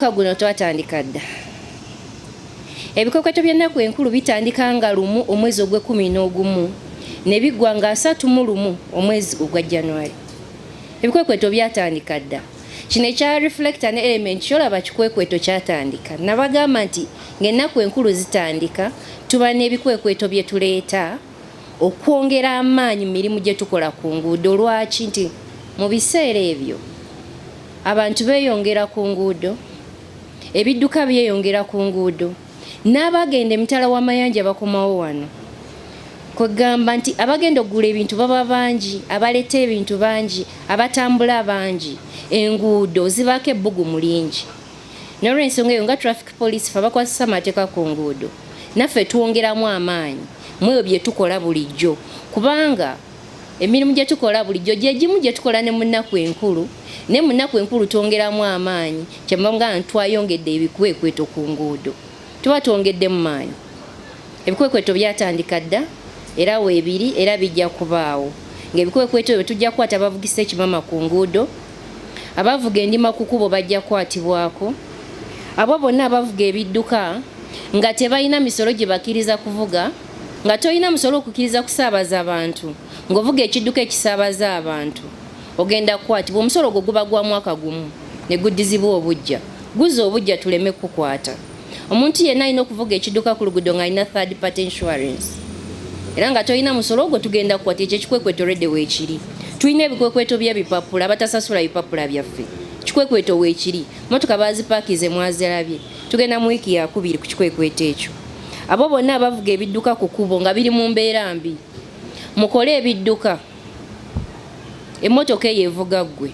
Omwaka guno twatandika dda. Ebikwekweto by'ennaku enkulu bitandika nga 1 omwezi ogw'e-11 ne biggwa nga 31 omwezi ogwa January. Ebikwekweto byatandika dda. Kino ekya reflector ne element kyolaba kikwekweto kyatandika. Nabagamba nti ng'ennaku enkulu zitandika, tuba n'ebikwekweto bye tuleeta okwongera amaanyi mu mirimu gye tukola ku nguudo. Lwaki? Nti mu biseera ebyo abantu beeyongera ku nguudo, ebidduka byeyongera ku nguudo, n'abagenda emitala w'amayanja bakomawo wano. Kwegamba nti abagenda okugula ebintu baba bangi, abaleeta ebintu bangi, abatambula bangi, enguudo zibaako ebbugumu lingi. N'olwensonga eyo, nga traffic police, fe abakwasisa amateeka ku nguudo, naffe twongeramu amaanyi mu ebyo bye tukola bulijjo, kubanga emirimu gye tukola bulijjo gye gimu gye tukola ne mu nnaku enkulu, naye mu nnaku enkulu twongeramu amaanyi. Kyembanga twayongedde ebikwekweto ku nguudo, tuba twongeddemu maanyi. Ebikwekweto byatandika dda era weebiri era bijja kubaawo. Ng'ebikwekweto ebyo tujja kukwata abavugisa ekimama ku nguudo, abavuga endima ku kkubo bajja kukwatibwako, abo bonna abavuga ebidduka nga tebalina misolo gye bakkiriza kuvuga, nga tolina musolo okukkiriza kusaabaza abantu, ng'ovuga ekidduka ekisaabaza abantu, ogenda kukwatibwa. Omusolo ogwo guba gwa mwaka gumu ne guddizibwa obujja. Guza obujja tuleme kukwata. Omuntu yenna alina okuvuga ekidduka ku luguudo ng'alina third party insurance era nga tolina musolo ogwo, tugenda kukwata. Ekyo ekikwekweto redde weekiri. Tulina ebikwekweto by'ebipapula, abatasasula bipapula byaffe, kikwekweto weekiri. Motoka bazipakize mwazirabye. Tugenda mu wiiki yakubiri ku kikwekweto ekyo. Abo bonna abavuga ebidduka ku kkubo nga biri mu mbeera mbi, mukole ebidduka. Emmotoka eyo evuga ggwe,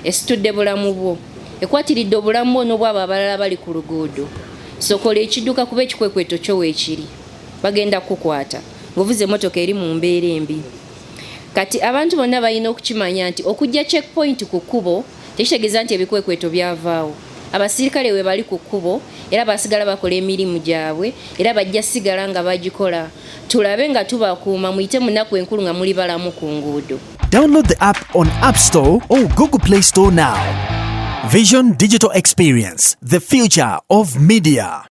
esitudde bulamu bwo, ekwatiridde obulamu bwo n'obwabo abalala bali ku luguudo. Sokola ekidduka, kuba ekikwekweto kyo weekiri. Bagenda kukukwata ng'ovuze emmotoka eri mu mbeera embi. Kati abantu bonna balina okukimanya nti okujja checkpoint ku kkubo tekitegeeza nti ebikwekweto byavaawo. Abasirikale we bali ku kkubo era basigala bakola emirimu gyabwe era bajja sigala nga bagikola. Tulabe nga tubakuuma, muyite mu nnaku enkulu nga muli balamu ku nguudo. Download the app on App Store or Google Play Store now. Vision Digital Experience, the future of media.